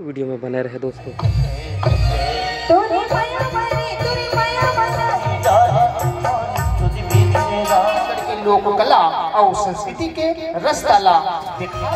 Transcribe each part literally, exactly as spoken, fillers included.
Video में बने रहे दोस्तों। तोरे माया मारे, तोरे माया मारे। छत्तीसगढ़ के लोक कला अउ संस्कृति के रस्ता ला दिखा।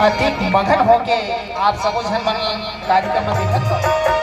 अति मगन होके आप सबो झन मन कार्यक्रम में देखत हव।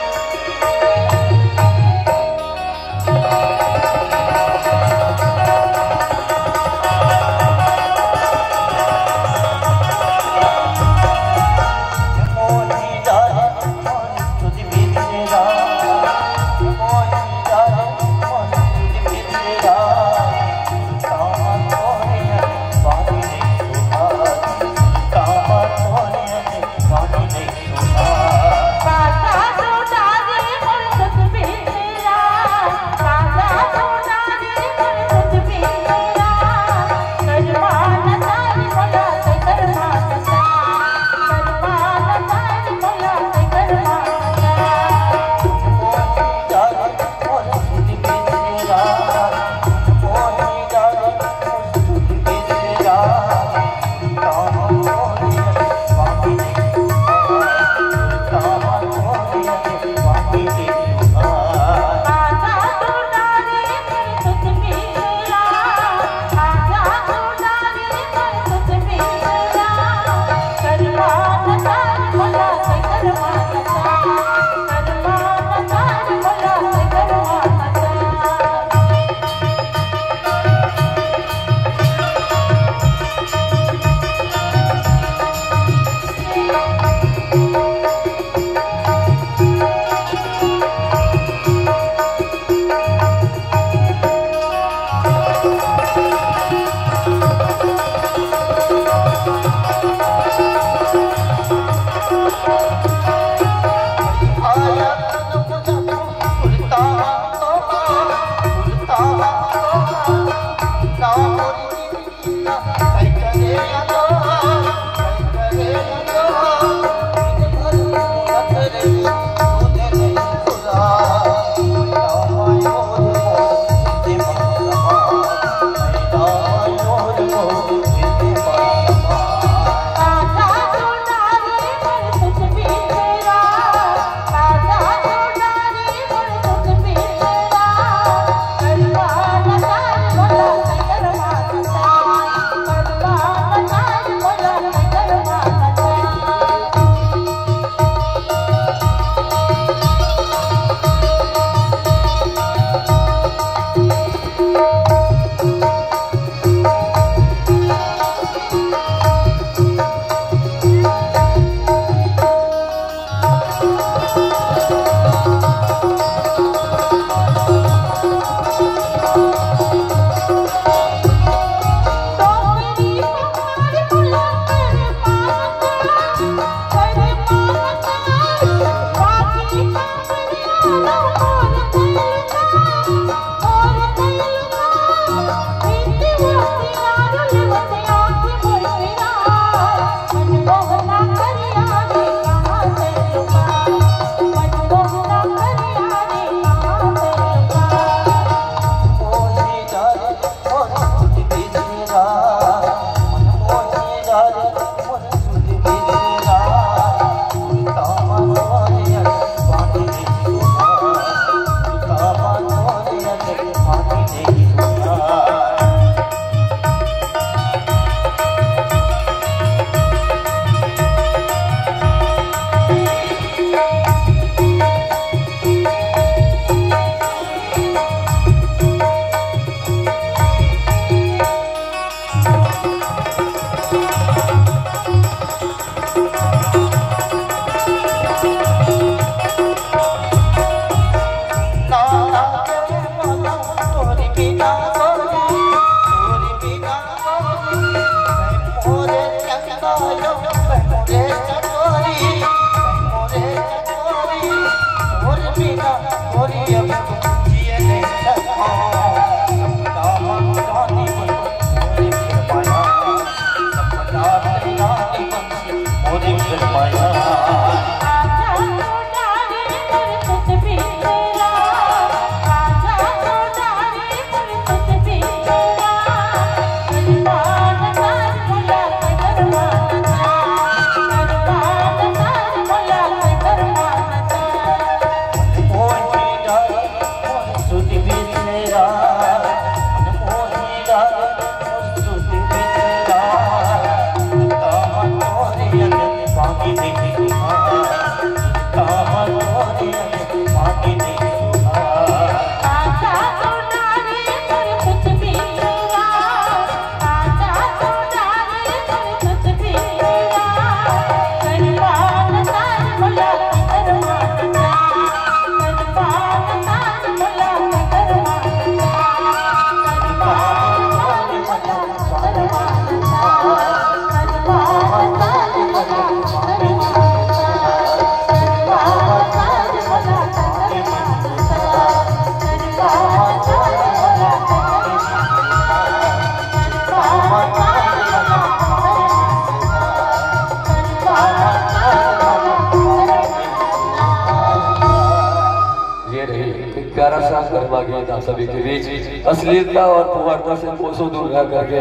प्यारा सा गर्मा गीत आप सभी के बीच अश्लीलता और फुहड़ता से कोसों दूर रह करके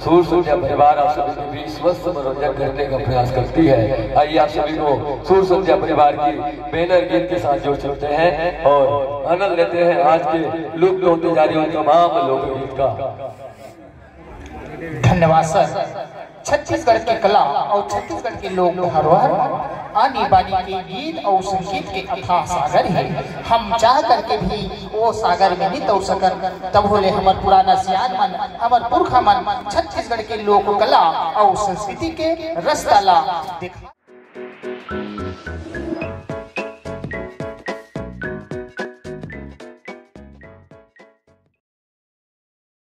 सुर संध्या परिवार आप सभी के बीच स्वस्थ मनोरंजन करने का प्रयास करती है। आइए, आप सभी को सुर संध्या परिवार की बैनर गीत के साथ जोड़ सकते हैं और आनंद लेते हैं आज के लुप्त होते जा रहे उन तमाम लोकगीत का। धन्यवाद सर। छत्तीसगढ़ के कला और छत्तीसगढ़ के लोक धरोहर आनी बानी के गीत और संगीत के अथाह सागर है। हम चाह करके भी वो सागर में नहीं तौर सकन। तब होले हमर पुराना सियान मन, हमर पुरखा मन छत्तीसगढ़ के लोक कला और संस्कृति के रस्ता ला दिखा